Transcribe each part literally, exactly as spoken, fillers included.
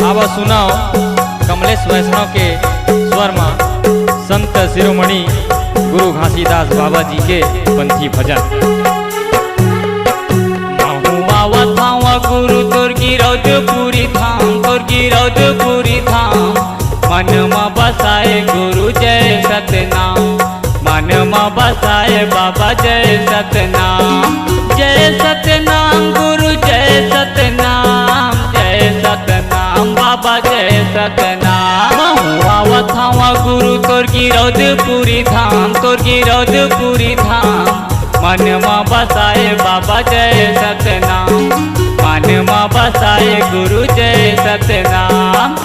आवा सुनव कमलेश वैष्णव के स्वर म संत शिरोमणि गुरु घासीदास बाबा जी के पंथी भजन। महू आवत हंव गुरु तोर गिरौदपुरी धाम, तोर गिरौदपुरी धाम। मन म बसाए गुरु जय सतनाम, मन म बसाए बाबा जय सतनाम। जय सतनाम गुरु जय सतनाम, जय सतनाम बाबा जय सतनाम। महू आवत हंव गुरु तोर गिरौदपुरी धाम, तोर गिरौदपुरी धाम। मन म बसाए बाबा जय सतनाम, मन म बसाए गुरु जय सतनाम।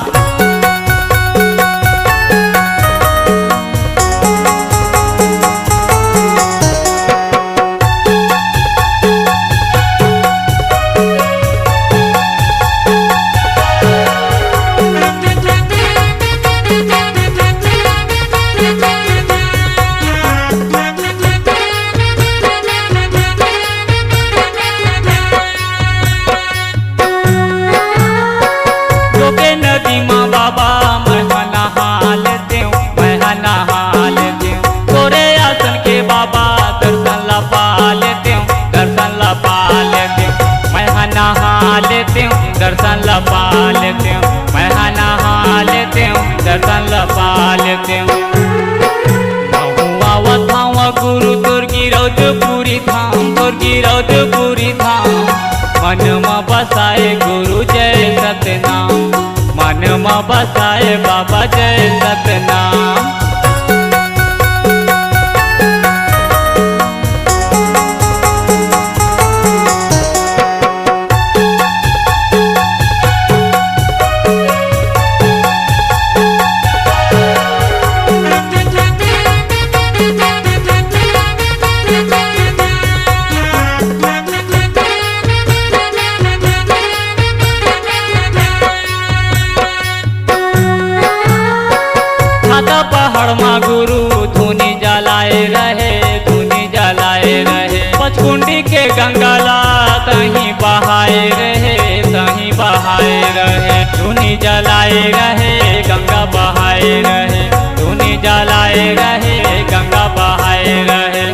जोगे नदी म बाबा मैं ह नहा लेतेंव, मैं ह नहा लेतेंव। तोरे आसन के बाबा दर्शन ला पा लेतेंव, दर्शन ला पा लेतेंव। मैं ह नहा लेतेंव, दर्शन ला पा लेतेंव। मैं ह नहा लेतेंव, दर्शन ला पा लेतेंव। महू आवत हंव गुरु तोर गिरौदपुरी धाम, तोर गिरौदपुरी धाम। मन म बसाए गुरु जय सतनाम, मन म बसाए बाबा जय सतनाम। छाता पहाड़ मा गुरु धुनी जलाए रहे, धुनी जलाए रहे। पचकुंडी के गंगा ला तहीं बहाए रहे, तहीं बहाए रहे। धुनी जलाए रहे, गंगा बहाए रहे। धुनी जलाए रहे, गंगा बहाए रहे।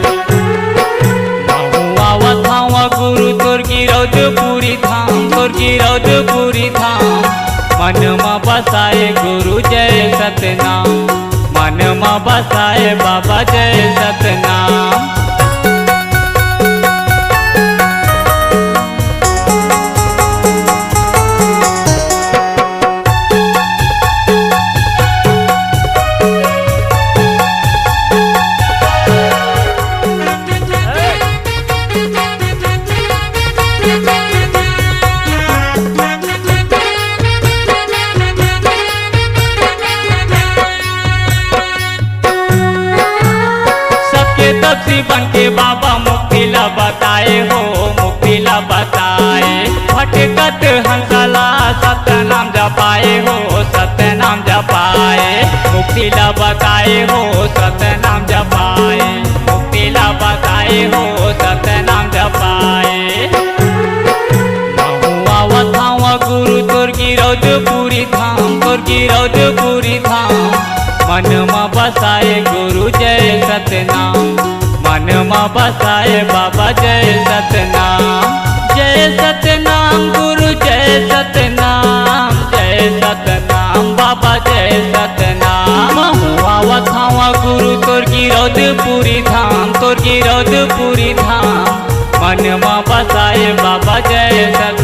महू आवत हंव गुरु तोर गिरौदपुरी धाम, तोर गिरौदपुरी धाम। मन म बसाए गुरु जय सतनाम, मन म बसाए बाबा जय सतनाम। सबके तपसी बन के बाबा मुक्ति ला बताए हो, मुक्ति ला बताए। भटकत हंस ला सतनाम जपाए हो, सतनाम जपाए। मुक्ति ला बताए हो, सतनाम जपाए। मुक्ति ला बताए हो, सतनाम जपाए। महू आवत हंव गुरु तोर गिरौदपुरी धाम, तोर गिरौदपुरी धाम। मन म बसाए गुरु जय सतनाम, मन म बसाए बाबा जय सतनाम। जय सतनाम गुरु जय सतनाम, जय सतनाम बाबा जय सतनाम। महू आवत हंव गुरु तोर गिरौदपुरी धाम, तोर गिरौदपुरी धाम। मन म बसाए बाबा जय सतनाम।